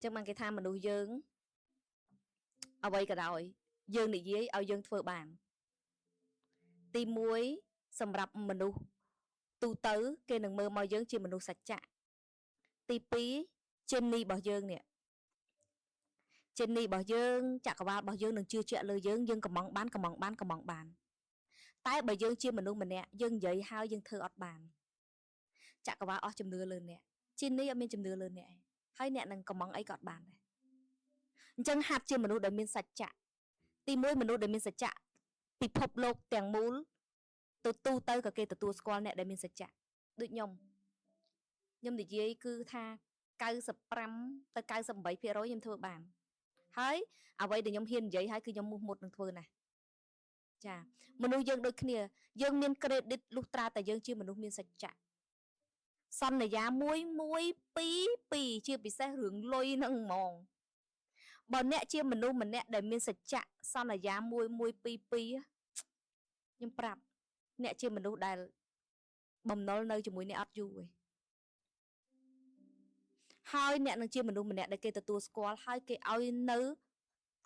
ចឹងបានគេថាមនុស្សយើងអ្វីក៏ដោយយើងនិយាយឲ្យយើងធ្វើបានទី1សម្រាប់មនុស្សទូទៅគេនឹងមើលមកយើងជាមនុស្សសច្ចៈទី2 genie របស់យើងនេះ genie របស់យើងចក្រវាលរបស់យើងនឹងជឿជាក់លើយើងយើងកំងបានកំងបានកំងបានតែបើយើងជាមនុស្សម្នាក់យើងនិយាយហើយយើងធ្វើអត់បានចក្រវាលអស់ជំនឿលើអ្នក genie អត់មានជំនឿលើអ្នកឯងហើយអ្នកនឹងកំងអីក៏អត់បានដែរអញ្ចឹងហាត់ជាមនុស្សដែលមានសច្ចៈទី1មនុស្សដែលមានសច្ចៈពិភពលោកទាំងមូលទៅទូទៅក៏គេទទួលស្គាល់អ្នកដែលមានសច្ចៈដូចខ្ញុំខ្ញុំនិយាយគឺថា95ទៅ98%ខ្ញុំធ្វើបានហើយអ្វីដែលខ្ញុំហ៊ាននិយាយហើយគឺខ្ញុំមោះមុតនឹងធ្វើណាស់ចាមនុស្សយើងដូចគ្នាយើងមាន credit លុះត្រាតែយើងជាមនុស្សមានសច្ចៈសន្យា1 1 2 2ជាពិសេសរឿងលុយហ្នឹងហ្មងបើអ្នកជាមនុស្សម្នាក់ដែលមានសច្ចៈសន្យា1 1 2 2ខ្ញុំប្រាប់អ្នកជាមនុស្សដែលបំណុលនៅជាមួយអ្នកអត់យូរទេហើយអ្នកនឹងជាមនុស្សម្នាក់ដែលគេទទួលស្គាល់ហើយគេឲ្យនៅ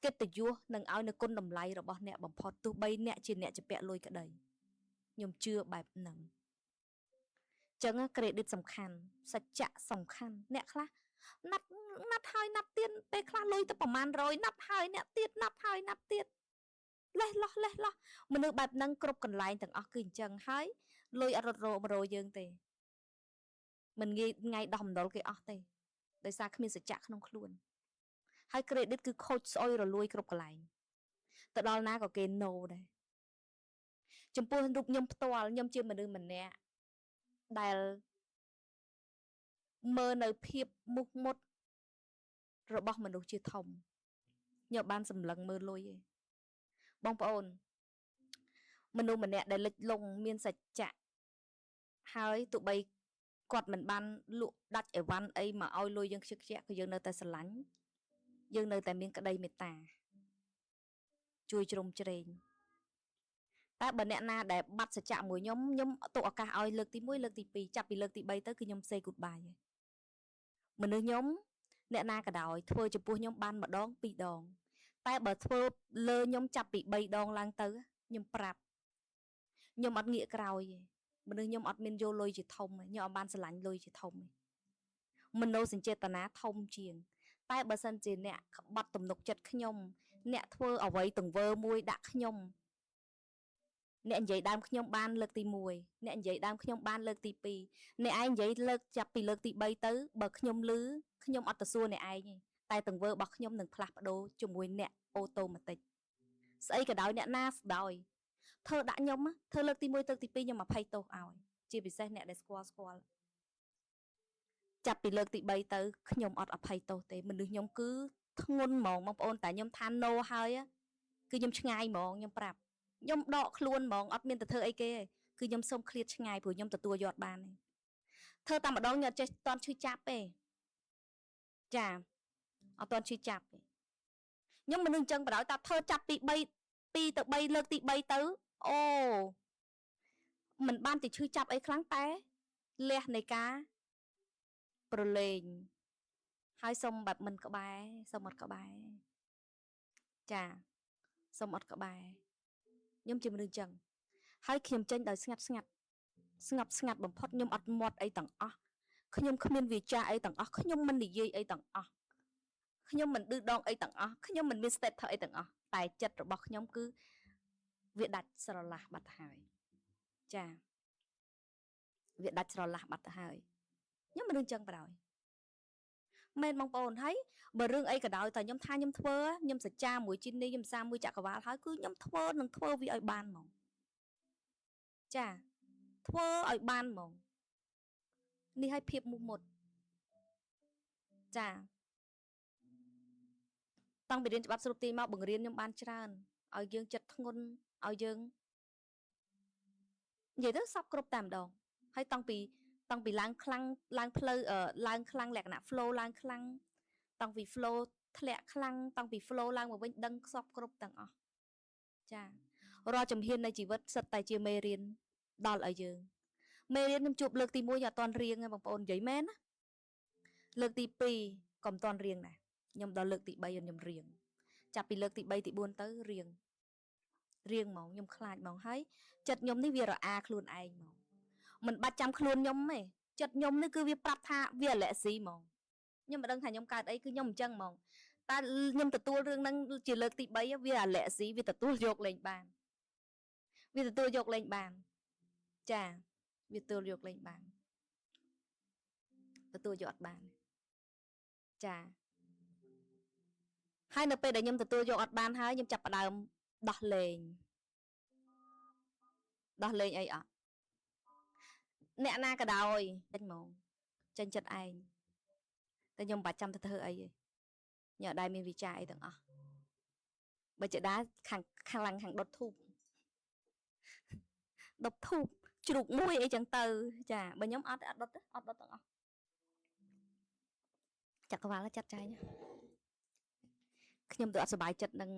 កិត្តិយសនិងឲ្យនៅគុណតម្លៃរបស់អ្នកបំផុតទោះបីអ្នកជាអ្នកជំពាក់លុយក្តីខ្ញុំជឿបែបហ្នឹងចឹង credit សំខាន់សច្ចៈសំខាន់អ្នកខ្លះណាត់ណាត់ហើយណាត់ទៀតពេលខ្លះលុយទៅប្រហែល100ណាត់ហើយអ្នកទៀតណាត់ហើយណាត់ទៀតលេះលោះលេះលោះមនុស្សបែបហ្នឹងគ្រប់កន្លែងទាំងអស់គឺអញ្ចឹងហើយលុយអត់រត់រមរយើងទេមិនងាយថ្ងៃដោះអំណុលគេអស់ទេដោយសារគ្មានសច្ចៈក្នុងខ្លួនហើយ credit គឺខូចស្អុយរលួយគ្រប់កន្លែងទៅដល់ណាក៏គេ no ដែរចំពោះរូបខ្ញុំផ្ទាល់ខ្ញុំជាមនុស្សម្នាក់ដែលមើលនៅភាពមុខមុតរបស់មនុស្សជាធំខ្ញុំបានសម្លឹងមើលលុយឯងបងប្អូនមនុស្សម្នាក់ដែលលិចលង់មានសច្ចៈហើយទោះបីគាត់មិនបានលក់ដាច់អីវ៉ាន់អីមកឲ្យលុយយើងខ្ជិះខ្ជាក់ក៏យើងនៅតែស្រឡាញ់យើងនៅតែមានក្តីមេត្តាជួយជ្រោមជ្រែងតែបើអ្នកណាដែលបាត់សច្ចៈមួយខ្ញុំខ្ញុំទុកឱកាសឲ្យលើកទី1លើកទី2ចាប់ពីលើកទី3ទៅគឺខ្ញុំ say goodbye ហើយមនុស្សខ្ញុំអ្នកណាក៏ដោយធ្វើចំពោះខ្ញុំបានម្ដងពីរដងតែបើធ្វើលើខ្ញុំចាប់ពី3ដងឡើងទៅខ្ញុំប្រាប់ខ្ញុំអត់ងាកក្រោយទេមនុស្សខ្ញុំអត់មានយកលុយជាធំទេខ្ញុំអត់បានស្រឡាញ់លុយជាធំទេមនោសញ្ចេតនាធំជាងតែបើសិនជាអ្នកក្បត់ទំនុកចិត្តខ្ញុំអ្នកធ្វើអ្វីទង្វើមួយដាក់ខ្ញុំអ្នកនិយាយដើមខ្ញុំបានលើកទី1អ្នកនិយាយដើមខ្ញុំបានលើកទី2អ្នកឯងនិយាយលើកចាប់ពីលើកទី3ទៅបើខ្ញុំលឺខ្ញុំអត់ទៅសួរអ្នកឯងទេតែទង្វើរបស់ខ្ញុំនឹងផ្លាស់ប្ដូរជាមួយអ្នក automatic ស្អីក៏ដោយអ្នកណាស្ដោយធ្វើដាក់ខ្ញុំធ្វើលើកទី1លើកទី2ខ្ញុំអភ័យទោសឲ្យជាពិសេសអ្នកដែលស្គាល់ស្គាល់ចាប់ពីលើកទី3ទៅខ្ញុំអត់អភ័យទោសទេមនុស្សខ្ញុំគឺធ្ងន់ហ្មងបងប្អូនតែខ្ញុំថា no ហើយគឺខ្ញុំឆ្ងាយហ្មងខ្ញុំប្រាប់ខ្ញុំដកខ្លួនហ្មងអត់មានទៅធ្វើអីគេទេគឺខ្ញុំសុំឃ្លាតឆ្ងាយព្រោះខ្ញុំទទួលយកបានទេធ្វើតែម្ដងខ្ញុំអត់ចេះតន់ឈឺចាប់ទេចាអត់តន់ឈឺចាប់ទេខ្ញុំមនុស្សអញ្ចឹងបណ្ដោយតាធ្វើចាប់ពី3 2ទៅ3លើកទី3ទៅអូមិនបានទៅឈឺចាប់អីខ្លាំងតែលះនៃការប្រឡែងហើយសុំបែបមិនក្បែរសុំអត់ក្បែរចាសុំអត់ក្បែរខ្ញុំជាមនុស្សអញ្ចឹងហើយខ្ញុំចេញដោយស្ងាត់ស្ងាត់ស្ងប់ស្ងាត់បំផុតខ្ញុំអត់មាត់អីទាំងអស់ខ្ញុំគ្មានវាចាអីទាំងអស់ខ្ញុំមិននិយាយអីទាំងអស់ខ្ញុំមិនឌឺដងអីទាំងអស់ខ្ញុំមិនមាន status អីទាំងអស់តែចិត្តរបស់ខ្ញុំគឺវាដាច់ស្រឡះបាត់ហើយចាវាដាច់ស្រឡះបាត់ទៅហើយខ្ញុំមិននឹងចឹងបណ្ដោយមែនបងប្អូនហើយបើរឿងអីក៏ដោយតែខ្ញុំថាខ្ញុំធ្វើខ្ញុំសច្ចាមួយជីនេះខ្ញុំសាមួយចក្រវាលហើយគឺខ្ញុំធ្វើនឹងធ្វើវាឲ្យបានហ្មងចាធ្វើឲ្យបានហ្មងនេះឲ្យភាពមុះមុតចាតាំងពីរៀនច្បាប់ស្រូបទីមកបង្រៀនខ្ញុំបានច្រើនឲ្យយើងចិត្តធ្ងន់ឲ្យយើងនិយាយទៅសពគ្រប់តែម្ដងហើយតាំងពីឡើងខ្លាំងឡើងផ្លូវឡើងខ្លាំងលក្ខណៈ flow ឡើងខ្លាំងតាំងពី flow ធ្លាក់ខ្លាំងតាំងពី flow ឡើងមកវិញដឹងខ្សពគ្រប់ទាំងអស់ចារាល់ជំហាននៃជីវិតសិតតែជាមេរៀនដល់ឲ្យយើងមេរៀនខ្ញុំជួបលើកទី1អត់ទាន់រៀងទេបងប្អូននិយាយមែនណាលើកទី2ក៏មិនទាន់រៀងដែរ ខ្ញុំដល់លើកទី3ខ្ញុំរៀងចាប់ពីលើកទី3ទី4ទៅរៀងហ្មងខ្ញុំខ្លាចហ្មងហើយចិត្តខ្ញុំនេះវារអាខ្លួនឯងហ្មងមិនបាច់ចាំខ្លួនខ្ញុំទេចិត្តខ្ញុំនេះគឺវាប្រាប់ថាវាអាឡែស៊ីហ្មងខ្ញុំមិនដឹងថាខ្ញុំកើតអីគឺខ្ញុំអញ្ចឹងហ្មងតែខ្ញុំទទួលរឿងហ្នឹងជាលើកទី3វាអាឡែស៊ីវាទទួលយកលែងបានវាទទួលយកលែងបានចាវាទទួលយកលែងបានទទួលយកអត់បានចាហើយនៅពេលដែលខ្ញុំទទួលយកអត់បានហើយខ្ញុំចាប់ផ្ដើមដោះលែងអីអត់អ្នកណាក៏ដោយចេញហ្មងចេញចិត្តឯងតែខ្ញុំមិនបាច់ចាំទៅធ្វើអីទេខ្ញុំអត់ដែលមានវិចារអីទាំងអស់បើចេដាខាងខ្លាំងខាងដុតធូបដុតធូបជ្រូកមួយអីចឹងទៅចាបើខ្ញុំអត់ដុតអត់ដុតទាំងអស់ចក្រវាលចាត់ចែងខ្ញុំទៅអត់សប្បាយចិត្តនឹង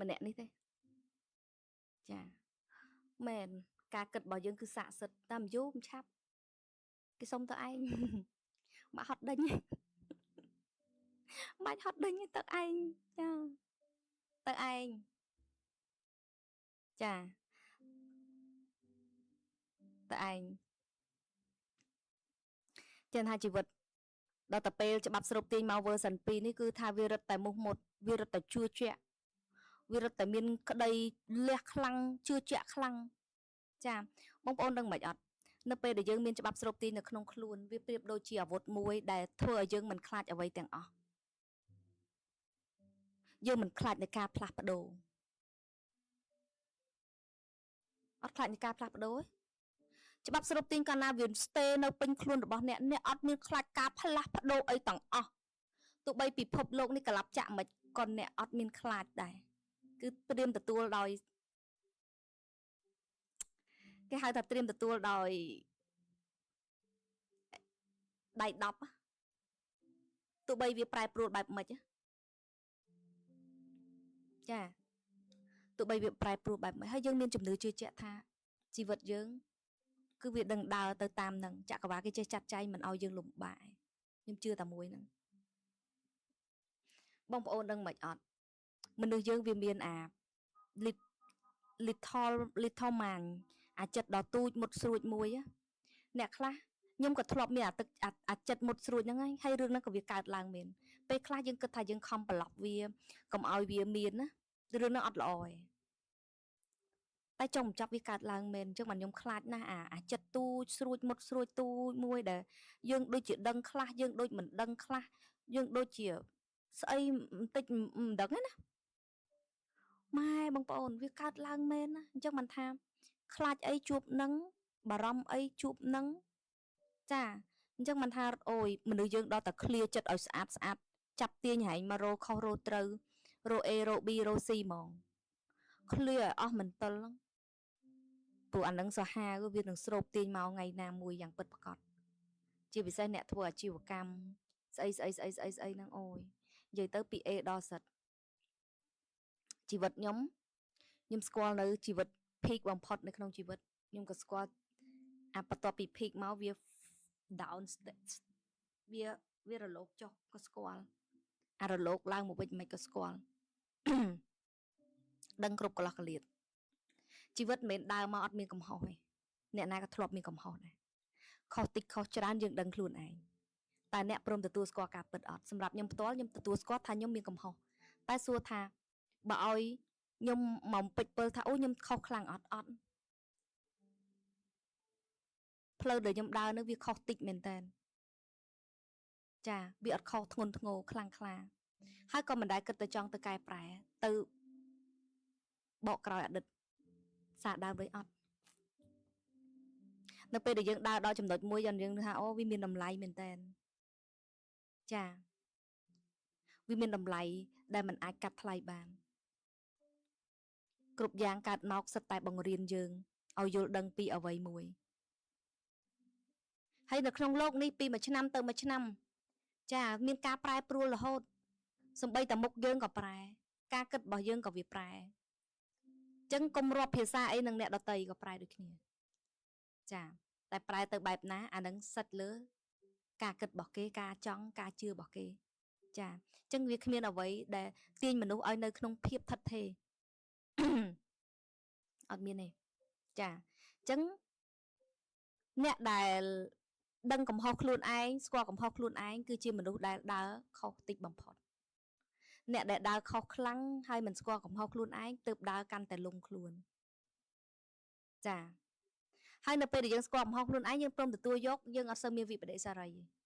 ម្នាក់នេះទេចាមែនការគិតរបស់យើងគឺស័ក្តិសិទ្ធិតាមយូរមិនឆាប់គេសុំទៅឯងមកហត់ដេញបាច់ហត់ដេញទៅឯងចាទៅឯងចាទៅឯងចឹងថាជីវិតដល់តែពេលច្បាប់ស្រូបទាញមក version 2នេះគឺថាវារឹតតែមុះមុតវារឹតតែជឿជាក់វារឹតតែមានក្តីលះខ្លាំងជឿជាក់ខ្លាំងចាបងប្អូនដឹងមិនអត់នៅពេលដែលយើងមានច្បាប់ស្រូបទាញនៅក្នុងខ្លួនវាប្រៀបដូចជាអាវុធមួយដែលធ្វើឲ្យយើងមិនខ្លាចអ្វីទាំងអស់យើងមិនខ្លាចនៃការផ្លាស់ប្ដូរអត់ខ្លាចនៃការផ្លាស់ប្ដូរទេច្បាប់ស្រូបទាញកាលណាវាស្ទេនៅពេញខ្លួនរបស់អ្នកអ្នកអត់មានខ្លាចការផ្លាស់ប្ដូរអីទាំងអស់ទោះបីពិភពលោកនេះក្លាប់ចាក់មិនក៏អ្នកអត់មានខ្លាចដែរគឺត្រៀមទទួលដោយគេហៅថាត្រៀមទទួលដោយដៃ10ទោះបីវាប្រែប្រួលបែបម៉េចចាទោះបីវាប្រែប្រួលបែបម៉េចហើយយើងមានជំនឿជឿជាក់ថាជីវិតយើងគឺវាដឹងដើរទៅតាមនឹងចក្រវាលគេចេះចាត់ចែងមិនឲ្យយើងលំបាកខ្ញុំជឿតែមួយហ្នឹងបងប្អូនដឹងមិនអត់មនុស្សយើងវាមានអា little man អាចិត្តដ៏ទូចមុតស្រួចមួយអ្នកខ្លះខ្ញុំក៏ធ្លាប់មានអាទឹកអាចិត្តមុតស្រួចហ្នឹងហើយរឿងហ្នឹងក៏វាកើតឡើងមែនពេលខ្លះយើងគិតថាយើងខំប្រឡប់វាកុំឲ្យវាមានណារឿងហ្នឹងអត់ល្អទេតែចុងបញ្ចប់វាកើតឡើងមែនអញ្ចឹងបានខ្ញុំខ្លាចណាស់អាចិត្តទូចស្រួចមុតស្រួចទូចមួយដែលយើងដូចជាដឹងខ្លះយើងដូចមិនដឹងខ្លះយើងដូចជាស្អីបន្តិចមិនដឹងទេណាម៉ែបងប្អូនវាកើតឡើងមែនណាអញ្ចឹងបានថាខ្លាចអីជួបនឹងបារម្ភអីជួបនឹងចាអញ្ចឹងបានថាអូយមនុស្សយើងដល់តែឃ្លាចិត្តឲ្យស្អាតស្អាតចាប់ទាញហែងមករកខុសរកត្រូវរក A រក B រក C ហ្មងឃ្លាឲ្យអស់មន្ទិលហ្នឹងព្រោះអានឹងសាហាវវានឹងស្រូបទាញមកថ្ងៃណាមួយយ៉ាងពិតប្រាកដជាពិសេសអ្នកធ្វើអាជីវកម្មស្អីស្អីស្អីស្អីស្អីហ្នឹងអូយនិយាយទៅពី A ដល់ Z ជីវិតខ្ញុំស្គាល់នៅជីវិត peak បំផុតនៅក្នុងជីវិតខ្ញុំក៏ស្គាល់អាបន្ទាប់ពី peak មកវា down វារលកចុះក៏ស្គាល់អារលកឡើងមកវិញមិនក៏ស្គាល់ដឹងគ្រប់កន្លោះកលៀតជីវិតមិនមែនដើរមកអត់មានកំហុសទេអ្នកណាក៏ធ្លាប់មានកំហុសដែរខុសតិចខុសច្រើនយើងដឹងខ្លួនឯងតែអ្នកព្រមទទួលស្គាល់ការពិតអត់សម្រាប់ខ្ញុំផ្ទាល់ខ្ញុំទទួលស្គាល់ថាខ្ញុំមានកំហុសតែសួរថាបើឲ្យខ្ញុំមកពេចពិលថាអូខ្ញុំខុសខ្លាំងអត់អត់ផ្លូវដែលខ្ញុំដើរនៅវាខុសតិចមែនតើចាវាអត់ខុសធ្ងន់ធ្ងរខ្លាំងខ្លាហើយក៏មិនដែលគិតទៅចង់ទៅកែប្រែទៅបកក្រោយអតីតសាដើមវិញអត់នៅពេលដែលយើងដើរដល់ចំណុចមួយយ៉ាងយើងថាអូវាមានតម្លៃមែនតើចាវាមានតម្លៃដែលមិនអាចកាត់ថ្លៃបានគ្រប់យ៉ាងកើតមកសិតតែបង្រៀនយើងឲ្យយល់ដឹងពីអ្វីមួយហើយនៅក្នុងលោកនេះពីមួយឆ្នាំទៅមួយឆ្នាំចាមានការប្រែប្រួលរហូតសំបីតែមុខយើងក៏ប្រែការគិតរបស់យើងក៏វាប្រែចឹងកុំរាប់ភាសាអីនឹងអ្នកដតីក៏ប្រែដូចគ្នាចាតែប្រែទៅបែបណាអានឹងសិតលើការគិតរបស់គេការចង់ការជឿរបស់គេ ចាអញ្ចឹងវាគ្មានអ្វីដែលទាញមនុស្សឲ្យនៅក្នុងភាពថិតថេរ អត់មានទេចាអញ្ចឹងអ្នកដែលដឹងកំហុសខ្លួនឯងស្គាល់កំហុសខ្លួនឯងគឺជាមនុស្សដែលដើរខុសតិចបំផុតអ្នកដែលដើរខុសខ្លាំងហើយមិនស្គាល់កំហុសខ្លួនឯងទើបដើរកាន់តែលងខ្លួនចាហើយនៅពេលដែលយើងស្គាល់កំហុសខ្លួនឯងយើងព្រមទទួលយកយើងអត់សូវមានវិបដិសារីទេ។